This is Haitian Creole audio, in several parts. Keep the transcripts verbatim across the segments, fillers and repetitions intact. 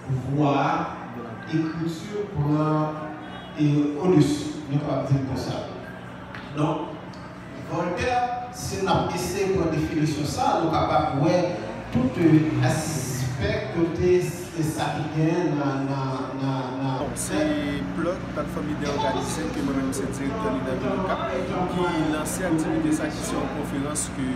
Vwa a, ekriti pran e, odesou, nou kapab di l konsa. Donk, Voltaire, si n ap eseye pran definisyon sa, nou kapab wè tout aspè kote sa ki genyen nan, nan, nan, nan. Bon, se Plug, Platfòm Lidè Òganize, ke mwen menm se direktè li nan vil Okap, ki lanse aktivite sa ki se yon konferans ke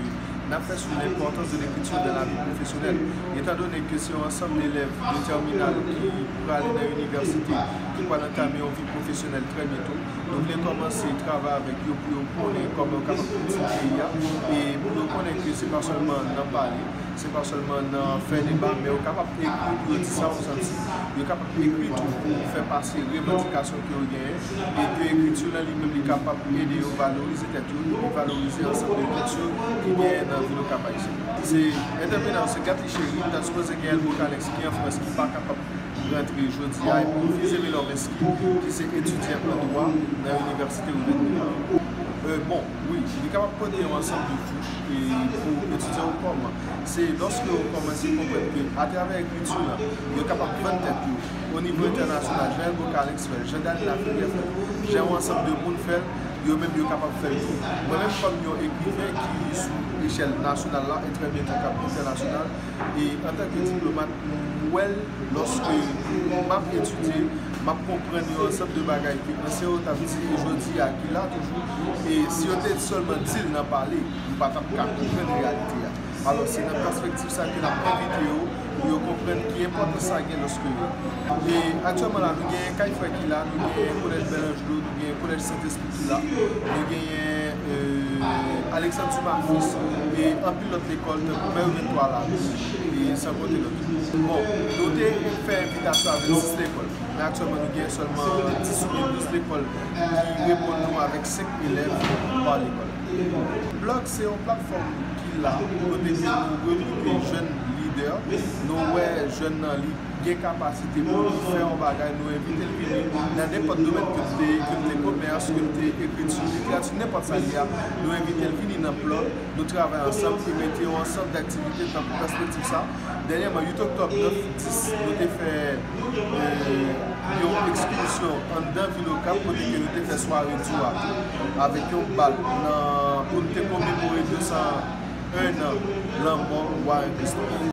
n ap fè sou l'importance de l'écriture dans la vie professionnelle. Etandone ke se yon ansanm elèv de tèminal ki prale nan inivèsite, ki pral antame yon vi pwofesyonèl trè byento, nou vle kòmanse travay avèk yo pou yo konnen kòman yo kapab pwodui peyi a, e pou yo konnen ke se pa sèlman nan pale, se pa sèlman nan fè deba, men yo kapab ekri pou yo di sa yo santi, yo kapab ekri tou pou fè pase revandikasyon ke yo genyen, e ke ekriti lan li menm li kapab ede yo valorize tèt yo, epi valorize ansanm de kilti ki genyen nan vil Okap Ayisyen. Se entèprenan, se Gatly Chéry, ta sipoze gen Elbo Kalex ki an Frans, ki pa kapab rantre jodi a, epi Fize Velovenski, ki se etidyan an dwa nan Inivèsite Ouvè de Lyon. Euh, bon, wi, li kapab pote yon ansanm de fouch e pou etidyan yo kòman. Se lòske yo kòmanse konprann ke atravè ekriti lan, yo kapab vann tèt yo o nivo entènasyonal, jan Elbo Kalex fè l, jan Dany Laferrière fè l, jan yon ansanm de moun fè l, yo menm yo kapab fè l tou. Mwen menm kòm yon ekriven ki sou echèl nasyonal la e trè byento k ap entènasyonal, e antanke diplomat, m wè l lòske m ap etidye, m ap konprann yon ansanm de bagay ke ansyen yo t ap di e jodi a ki la toujou, e si yo te sèlman di l nan pale, nou pa t ap ka konprann reyalite a. Alò, se nan pèspektiv sa ke n ap envite yo pou yo konprann ki enpòtans sa gen lòske yo. E aktyèlman la, nou gen Kay Frè ki la, nou gen Kolèj Bèl Anjlo, nou gen Kolèj Sentespri ki la, nou genyen, euh, Alexandre Dumas Fils, e anpil lòt lekòl, tankou Mèri venntwa la, e san konte lòt. Bon, nou te fè envitasyon a vennsis lekòl, men aktyèlman nou gen sèlman dis oubyen douz lekòl ki reponn nou avèk senk elèv pa lekòl. Plug se yon platfòm ki la kote ke nou regwoupe jèn lidè, nou wè jèn nan li gen kapasite pou li fè yon bagay, nou envite l vini nan nenpòt domèn, ke l te, ke l te komès, ke l te ekriti, literati, nenpòt sa l ye a, nou envite l vini nan Plug, nou travay ansanm e mete yon ansanm daktivite tankou pèspektiv sa. Dènyèman, uit oktòb, nèf, dis, nou te fè, euh, yon ekskizyon anndan vil Okap kote ke nou te fè sware djou a tou, avèk yon bal nan, pou nou te komemore de san en an lanmò Warren Christophe.